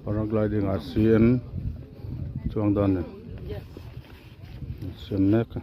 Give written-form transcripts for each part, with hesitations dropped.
Paragliding ah CM chuang dawn a ni siam mek a.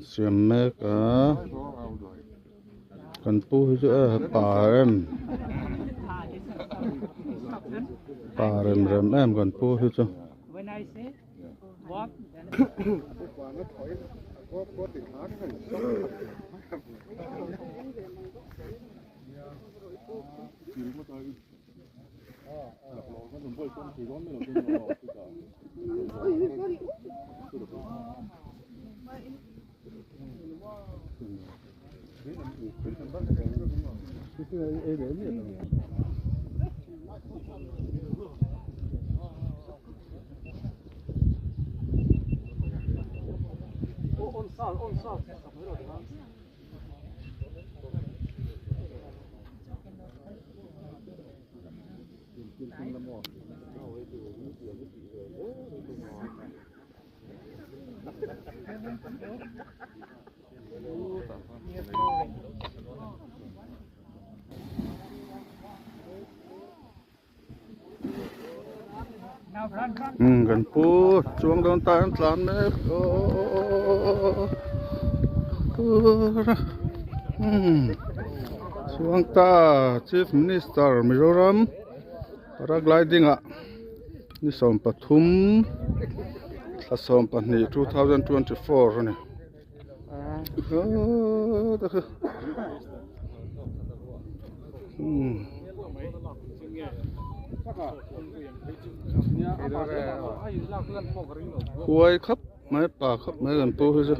Siam mek a. Kan pu hi chu e pa rem pa rem rem em kan pu hi chu. Umm kan pu chuang dawn ta an tlan mek awww umm chuang ta chief minister Mizoram paragliding ah ni 13 thla 12 2024 a ni. Huai khawp mai pa khawp mai kan pu hi chu.